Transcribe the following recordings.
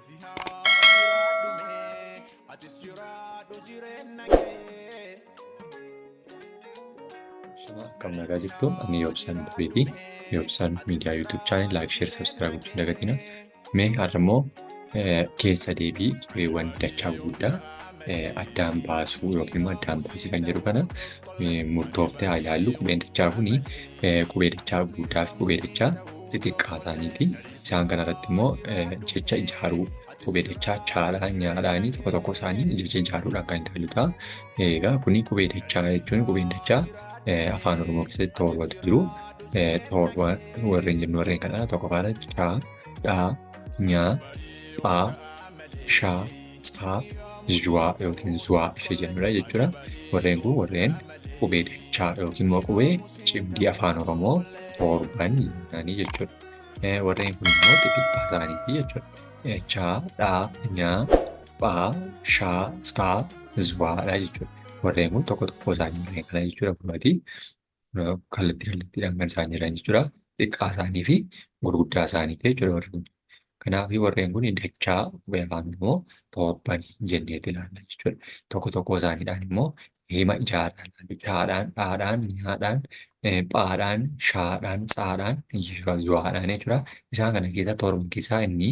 Ani si haa jiraadhu mee atis jiraadhu jireenya kee. Shama akkam nagaa jirtu, ani Yoobsaan Dubbeeti. Yoobsaan Miidiyaa YouTube channel like, share, subscribe gochuu hin dagatina. Mee har'a immoo keessa deebii qubeewwan dachaa gurguddaa addaan baasuu yookiin immoo addaan baasii kan jedhu kana murtooftee haa ilaallu. Qubeen dachaa kuni qubee dachaa gurguddaa fi qubee dachaa xixiqqaa isaaniiti. Isaan kana irratti immoo jecha ijaaruu qubee dachaa chaadhaan nyaadhaanii tokko tokko isaanii jecha ijaaruudhaan kan ilaallu ta'a. Egaa kuni qubee dachaa jechuun qubeen dachaa afaan Oromoo keessatti torbatu jiru. Torba warreen jennu warreen kana tokko faana chaa, dhaa, nyaa, phaa, shaa, tsaa, zuwaa yookiin zuwaa ishee jennudha jechuudha. Warreen kun warreen qubee dachaa yookiin immoo qubee cimdii afaan Oromoo torban jennaanii jechuudha. Warreen kun immoo xixiqqaa isaaniiti jechuudha. Chaa, dhaa, nyaa, phaa, shaa, tsaa, zuwaadha jechuudha. Warreen kun tokko tokko isaanii warreen kana jechuudha kunuuti. Kallattii kallattiidhaan kan isaan jiran jechuudha. Xiqqaa isaanii fi gurguddaa isaaniiti jechuudha warri kun. Kanaaf warreen kun dachaa qubee afaan Oromoo torban jenneeti ilaalla jechuudha. Tokko tokko isaaniidhaan immoo hima ijaarraa ilaalla. Chaadhaan, dhaadhaan, nyaadhaan, phaadhaan, shaadhaan, tsaadhaan, zuwaadhaan jechuudha. Isaan kana keessaa torban keessaa inni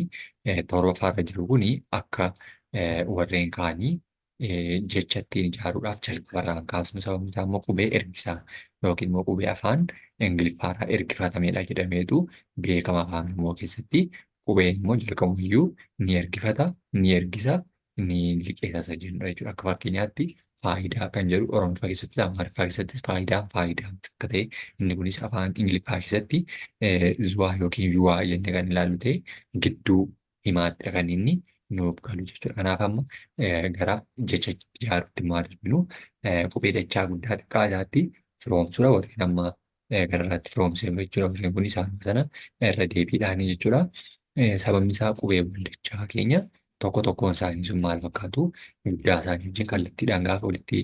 torbaffaarra jiru kuni akka warreen kaanii jecha ittiin ijaaruudhaaf jalqabarraan kaasnu, sababni isaa immoo qubee ergisaa yookiin immoo qubee afaan Ingiliffaarraa ergifatamedha jedhameetu beekama afaan Oromoo keessatti. Qubeen immoo jalqabumayyuu ni ergifata, ni ergisa, ni liqeessa isa jennudha jechuudha. Akka fakkeenyaatti faayidaa kan jedhu Oromoffaa keessattis Amaariffaa keessattis faayidaan faayidaa akka ta'e, inni kunis afaan Ingiliffaa keessatti zuwaa yookiin yuwaa jennee kan ilaallu ta'e gidduu himaattidha kan inni nuuf galu jechuudha. Kanaaf amma gara jecha ijaaruutti maal darbinu, qubee dachaa guddaa xiqqaa isaatti firoomsuudha, warreen amma gararraatti firoomsee jechuudha. Warreen kun isaan sana irra deebiidhaanii jechuudha. Sababni isaa qubeewwan dachaa keenya tokko tokkoon isaanii sun maal fakkaatu, guddaa isaanii wajjin kallattiidhaan gaafa walitti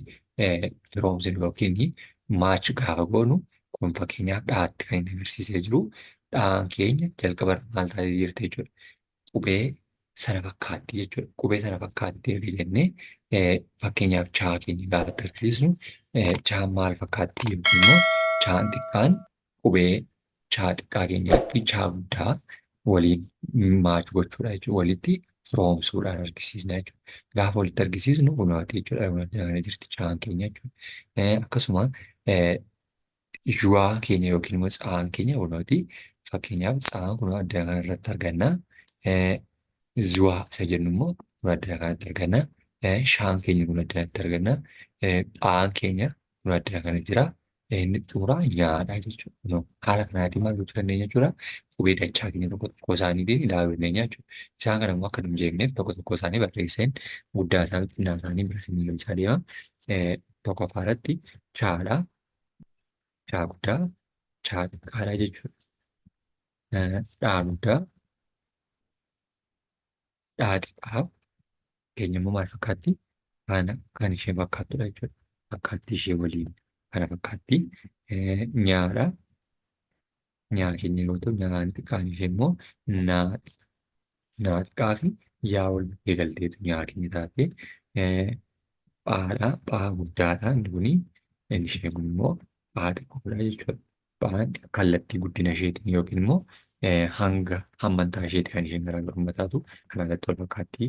firoomsinu yookiin maach gaafa goonu, kun fakkeenyaaf dhaatti kan inni agarsiisee jiru. Dhaan keenya jalqaba irra maal taatee jirti jechuudha. Qubee sana fakkaatti jechuudha. Qubee sana fakkaatti erga jennee, fakkeenyaaf chaa keenya gaafa itti agarsiisnu, chaan maal fakkaatti yookiin immoo chaan xiqqaan qubee chaa xiqqaa keenyaa fi chaa guddaa waliin maach gochuudha jechuudha. Walitti firoomsuudhaan argisiisna jechuudha. Gaafa walitti argisiisnu kunooti jechuudha. Kana jirti chaan keenya jechuudha. Akkasuma yuwaa keenya yookiin immoo tsaan keenya kunooti. Fakkeenyaaf tsaan kunoo addana kana irratti arganna. Zuwaa isa jennu immoo kun addana kanatti arganna. Shaan keenya kun addanatti arganna. Phaan keenya kun addana kana jira. Inni xumuraa nyaadha jechuudha. Haala kanaatiin maal gochuu dandeenya jechuudha? Qubee dachaa keenya tokko tokko isaaniitiin ilaaluu dandeenya jechuudha. Isaan kana immoo akka nu hin jeeqneef tokko tokko isaanii barreesseen guddaa isaa xinnaa isaanii bira isin galchaa deema. Tokkoffaa irratti chaadha. Chaa guddaa, chaa xiqqaadha jechuudha. Dhaa guddaa, dhaa xiqqaa keenya immoo maal fakkaatti? Kana kan isheen fakkaattudha jechuudha. Fakkaattii ishee waliin kana fakkaatti. Nyaadha. Nyaa keenya yeroo ta'u, nyaan xiqqaan ishee immoo naa naa xiqqaa fi yaa wal bukkee galteetu nyaa keenya taate. Phaadha. Phaa guddaadha inni kuni. Inni isheen kun immoo phaa xiqqoodha jechuudha. Phaan kallattii guddina isheetiin yookiin immoo hanga hammantaa isheeti kan isheen garaagarummaa taatu, kanaa irratti wal fakkaatti.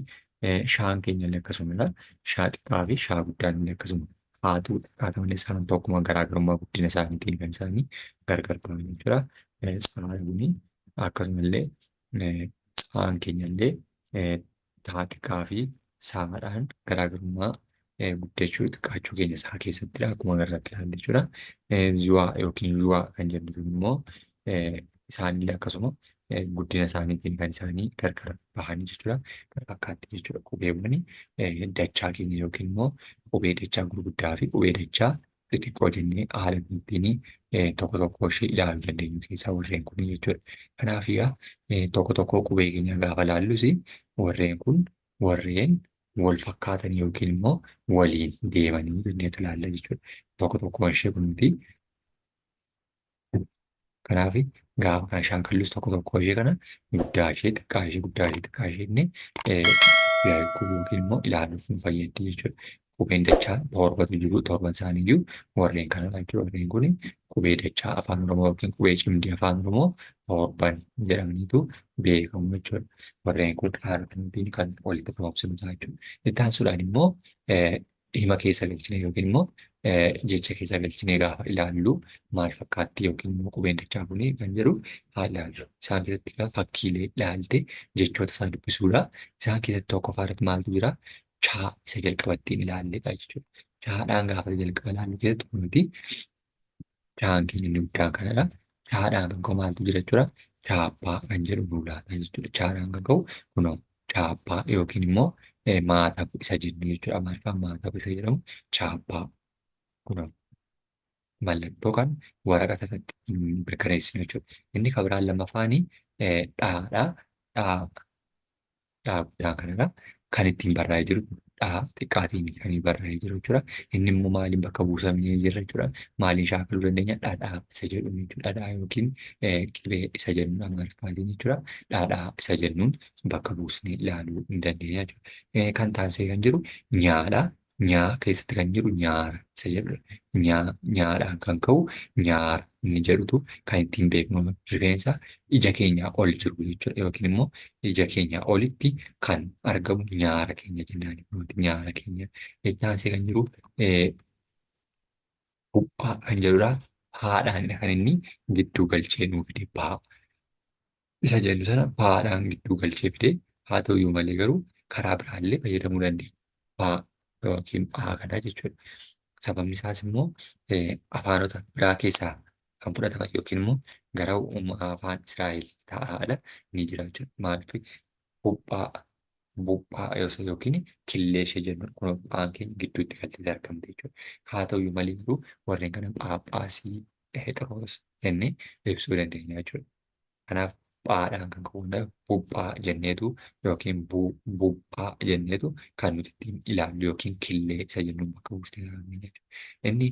Shaan keenya illee akkasumadha. Shaa xiqqaa fi shaa guddaan illee akkasuma. Haatu xiqqaata malee isaan tokkuma, garaagarummaa guddina isaaniitiin kan isaanii gargar ba'an jechuudha. Tsaan kuni akkasumallee tsaan keenya illee taa xiqqaa fi saadhaan garaagarummaa guddachuu xiqqaachuu keenya isaa keessattidha akkuma agarratti ilaalle jechuudha. Zuwaa yookiin zuwaa kan jennu sun immoo isaanillee akkasuma guddina isaaniitiin kan isaanii gargar bahanii jechuudha. Kana fakkaatti jechuudha qubeewwan dachaa keenya yookiin immoo qubee dachaa gurguddaa fi qubee dachaa xixiqqoo jennee haala ittiin tokko tokko ishee ilaaluu dandeenyu keessaa warreen kun jechuudha. Kanaaf egaa tokko tokko qubee keenya gaafa ilaallus warreen kun warreen wal fakkaatan yookiin immoo waliin deemanii jenneetu ilaalla jechuudha. Tokko tokko ishee kunuuti. Kanaaf gaafa kana shaakallus tokko tokko ishee kana guddaa ishee xiqqaa ishee guddaa ishee xiqqaa ishee jennee beekuuf yookiin immoo ilaaluuf nu fayyaddi jechuudha. Qubeen dachaa torbatu jiru, torban isaaniiyyuu warreen kanadha jechuudha. Warreen kun qubee dachaa afaan Oromoo yookiin qubee cimdii afaan Oromoo torban jedhamaniitu beekamu jechuudha. Warreen kun haala kanaatiin kan walitti firoomsinu ta'a jechuudha. Itti aansuudhaan immoo hima keessa galchine yookiin immoo jecha keessa galchine gaafa ilaallu maal fakkaatti yookiin immoo qubeen dachaa kun kan jedhu haa ilaallu. Isaan keessatti egaa fakkiilee ilaalte jechoota isaa dubbisuudha. Isaan keessatti tokkoffaa irratti maaltu jira? Chaa isa jalqabattiin ilaalledha jechuudha. Chaadhaan gaafa jalqaba ilaallu keessatti kunuuti chaan keenya inni guddaan kanadha. Chaadhaan kan ka'u maaltu jira jechuudha? Chaappaa kan jedhu nuu laata jechuudha. Chaadhaan kan ka'u kunoo chaappaa yookiin immoo maataaf isa jennu jechuudha. Amaariffaan maataaf isa jedhamu chaappaa kunoo mallattoo kan waraqata irratti mirkaneessinu jechuudha. Inni kan biraan lammaffaani dhaadha. Dhaa dhaa guddaa kanadha. Kan ittiin barraa'ee jiru dhaa xiqqaatiin kan barraa'ee jiru jechuudha. Inni immoo maaliin bakka buusamee jira jechuudha. Maaliin shaakaluu dandeenya? Dhadhaa isa jedhuun jechuudha. Dhadhaa yookiin qibee isa jennuun Amaariffaatiin jechuudha. Dhadhaa isa jennuun bakka buusnee ilaaluu ni dandeenya jechuudha. Kan taansee kan jiru nyaadha. Nyaa keessatti kan jiru nyaara isa jedhudha. Nyaa nyaadhaan kan ka'u nyaara inni jedhutu kan ittiin beeknu rifeensa ija keenyaa ol jiru jechuudha. Yookiin immoo ija keenyaa olitti kan argamu nyaara keenya jennaan. Nyaara keenya. Itti aansee kan jiru buphaa kan jedhudha. Haadhaanidha kan inni gidduu galchee nuu fide paa. Isa jennu sana paadhaan gidduu galchee fide haa ta'uyyuu malee garuu karaa biraallee fayyadamuu dandeenya. Paa yookiin phaa kana jechuudha. Sababni isaas immoo afaanota biraa keessaa kan fudhataman yookiin immoo gara afaan Israa'el ta'aadha ni jira jechuudha. Maaliif buphaa buphaa yookiin killee ishee jennu kun phaan keenya gidduutti galtee argamte jechuudha. Haa ta'uyyuu malee garuu warreen kana Phaaphaasii Phexros jennee ibsuu dandeenya jechuudha. Kanaaf phaadhaan kan ka'u buphaa jenneetu yookiin buphaa jenneetu kan nuti ittiin ilaallu yookiin killee isa jennuun bakka buusnee ilaallu jechuudha. Inni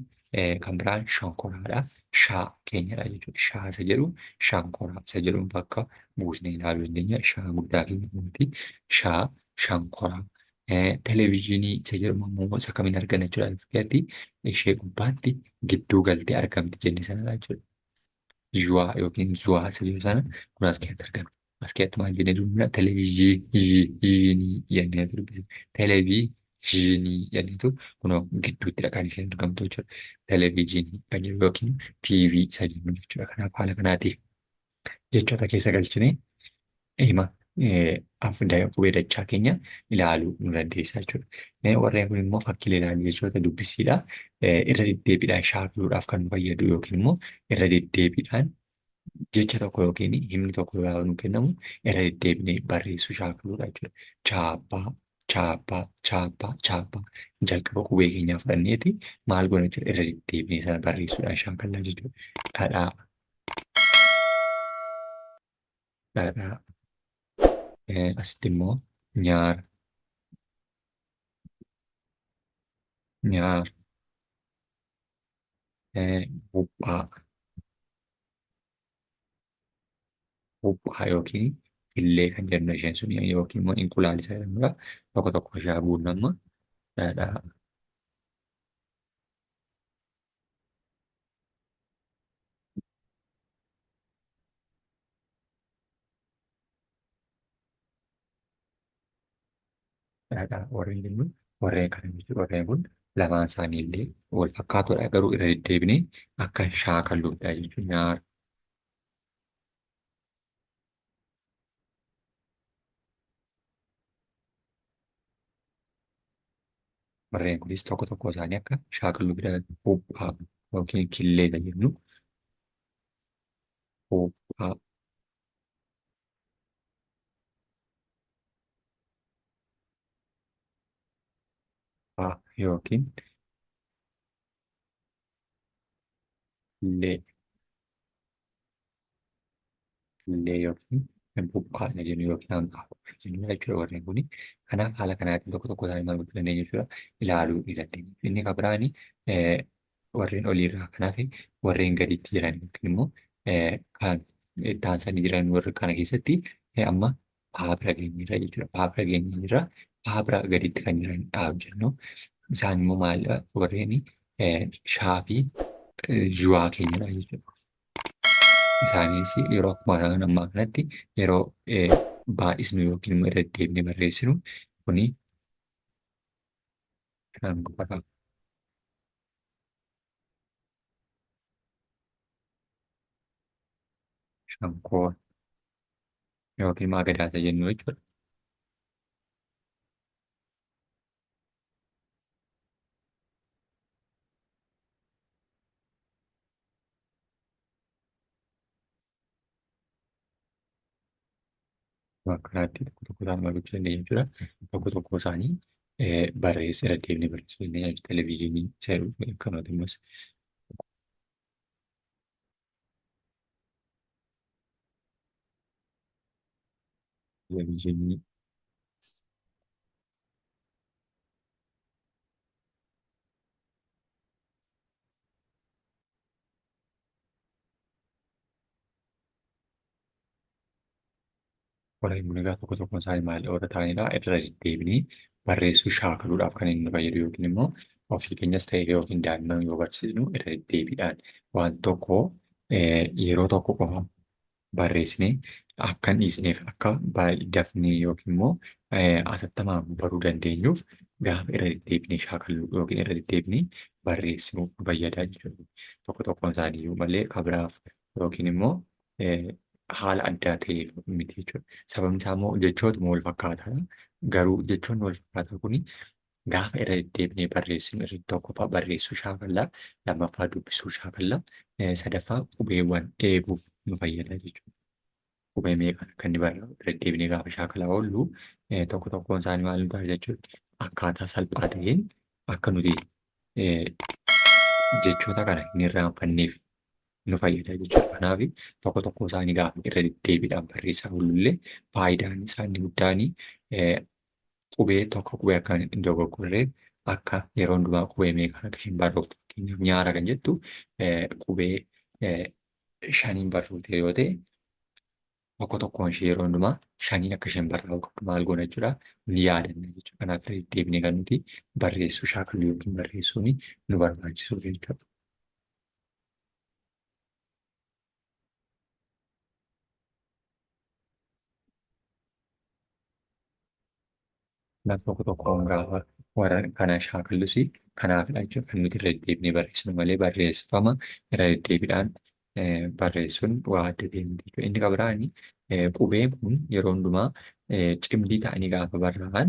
kan biraan shonkoraadha. Shaa keenyadha jechuudha. Shaa isa jedhu shankoraa isa jedhuun bakka buusnee ilaaluu dandeenya. Shaa guddaa keenya nuti shaa shankoraa. Televezyiinii isa jedhamu immoo isa kamiin arganna jechuudha. Keessatti ishee gubbaatti gidduu galtee argamti jenne sanadha jechuudha. Zuwaa yookiin zuwaa isa jedhu sana kun as keessatti argama. As keessatti maal jennee dubbifna? Televezyiinii jennee dubbisna. Televezyiinii jenneetu kunoo gidduuttidha kan isheen argamtu jechuudha. Televezyiinii kan jedhu yookiin TV isa jennu jechuudha. Kanaaf haala kanaatiin jechoota keessa galchinee hima qubee dachaa keenya ilaaluu nu dandeessa jechuudha. Warreen kun immoo fakkiilee ilaaluu jechoota dubbisiidha. Irra deddeebiidhaan shaakaluudhaaf kan nu fayyadu yookiin immoo irra deddeebiidhaan jecha tokko yookiin himni tokko gaafa nu kennamu irra deddeebinee barreessuu shaakaluudha jechuudha. Chaappaa, chaappaa, chaappaa, chaappaa jalqaba qubee keenyaa fudhanneeti maal goona jechuudha irra deddeebinee sana barreessuudhaan shaakallaa jechuudha. Dhadhaa, dhadhaa. Asitti immoo nyaara, nyaara. Buphaa, buphaa yookiin killee kan jennu isheen sun yookiin immoo inqulaal isa jedhamudha. Tokko tokko ishee guunnu amma dhadhaa. Dhadhaa warreen jennu warreen kana jechuudha. Warreen kun lamaan isaanii illee wal fakkaatoodha garuu irra deddeebinee akka shaakalluudha jechuudha. Nyaara. Warreen kunis tokko tokko isaanii akka shaakalluufidha. Buphaa yookiin killee kan jennu buphaa. Yookiin killee killee yookiin buphaa isa jennu yookiin hanqaaquu isa jennu jechuudha warreen kuni. Kanaaf haala kanaatiin tokko tokko isaanii maal gochuu dandeenya jechuudha ilaaluu ni dandeenya. Inni kan biraani warreen oliirraa kanaaf warreen gaditti jiran yookiin immoo Kan itti aansanii jiran warra kana keessatti amma paa bira geenyeerra jechuudha. Paa bira geenyeerra, paa bira gaditti kan jiran haa hojjennu. Isaan immoo maalidha? Warreen shaa fi zhuwaa keenyadha jechuudha. Isaanis yeroo akkuma isaan ammaa kanatti yeroo baay'isnu yookiin immoo irra deddeebinee barreessinu kuni kan qofa. Shankoora yookiin immoo agadaa isa jennu jechuudha. Bakka kanatti tokko tokko isaanii maal gochuu dandeenya jechuudha. Tokko tokko isaanii barreessa irra deebinee barreessuu dandeenya jechuudha. Televezyiinii seeruu akkasumas immoo televezyiinii warreen kun egaa tokko tokkoon isaanii maal warra ta'anidha. Irra deddeebinee barreessuu shaakaluudhaaf kan inni nu fayyadu yookiin immoo ofii keenyas ta'e yookiin daa'imman yoo barsiisnu irra deddeebiidhaan waan tokko yeroo tokko qofa barreessinee akka hin dhiisneef akka dafnee yookiin immoo atattamaan baruu dandeenyuuf gaafa irra deddeebinee shaakallu yookiin irra deddeebinee barreessinu nu fayyada jechuudha. Tokko tokkoon isaanii malee kabiraaf yookiin immoo haala addaa ta'eef miti jechuudha. Sababni isaa immoo jechootuma wal fakkaataadha. Garuu jechoonni wal fakkaataa kuni gaafa irra deddeebinee barreessinu irra tokkoffaa barreessuu shaakallaa, lammaffaa dubbisuu shaakallaa, sadaffaa qubeewwan eeguuf nu fayyada jechuudha. Qubee meeqaan akka inni barraa'u irra deddeebinee gaafa shaakalaa oollu tokko tokkoon isaanii maal nu taasisa jechuudha. Akkaataa salphaa ta'een akka nuti jechoota kana hin irraanfanneef nu fayyada jechuudha. Kanaaf tokko tokko isaanii gaafa irra deddeebiidhaan barreessaa oollu illee faayidaan isaa inni guddaan qubee tokko qubee akka hin dogoggorreef akka yeroo hundumaa qubee meeqaan akka isheen barrooftu, fakkeenyaaf nyaara kan jettu qubee shaniin barroofte yoo ta'e, tokko tokkoon ishee yeroo hundumaa shaniin akka isheen barraa'u qabdu maal goona jechuudha, ni yaadanna jechuudha. Kanaaf irra deddeebinee kan nuti barreessuu shaakallu yookiin barreessuun nu barbaachisuuf jechuudha. Kanaaf tokko tokkoon gaafa warra kana shaakallus kanaafidha jechuudha kan nuti irra deddeebinee barreessinu malee barreeffama irra deddeebiidhaan barreessuun waa adda ta'e miti jechuudha. Inni kan biraan qubeen kun yeroo hundumaa cimdii ta'anii gaafa barraa'an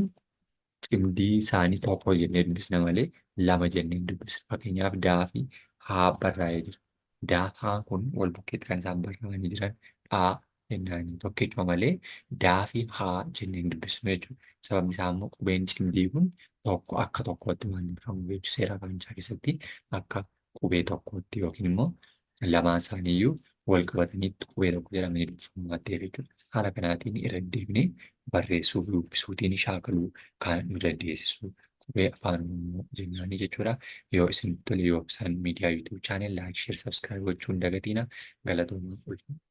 cimdii isaanii tokko jennee dubbisna malee lama jennee hin dubbisnu. Fakkeenyaaf daa fi haa barraa'ee jira. Daa fi haan kun wal bukkeetti kan isaan barraa'anii jiran dhaa jennaani tokkichuma malee daa fi haa jennee hin dubbisnu jechuudha. Sababni isaa immoo qubeen cimdii kun tokko akka tokkootti waan dubbifamuuf jechuudha. Seera afaanichaa keessatti akka qubee tokkootti yookiin immoo lamaan isaaniiyyuu wal qabataniitti qubee tokko jedhamanii dubbifamu waan ta'eef jechuudha. Haala kanaatiin irra deddeebinee barreessuu fi dubbisuutiin shaakaluu kan nu dandeessisu qubee afaan Oromoo jennaanii jechuudha. Yoo isinitti tole Yoobsan Miidiyaa YouTube channel like, share, subscribe gochuu hin dagatiina. Galatoomaa, ulfaadhaa.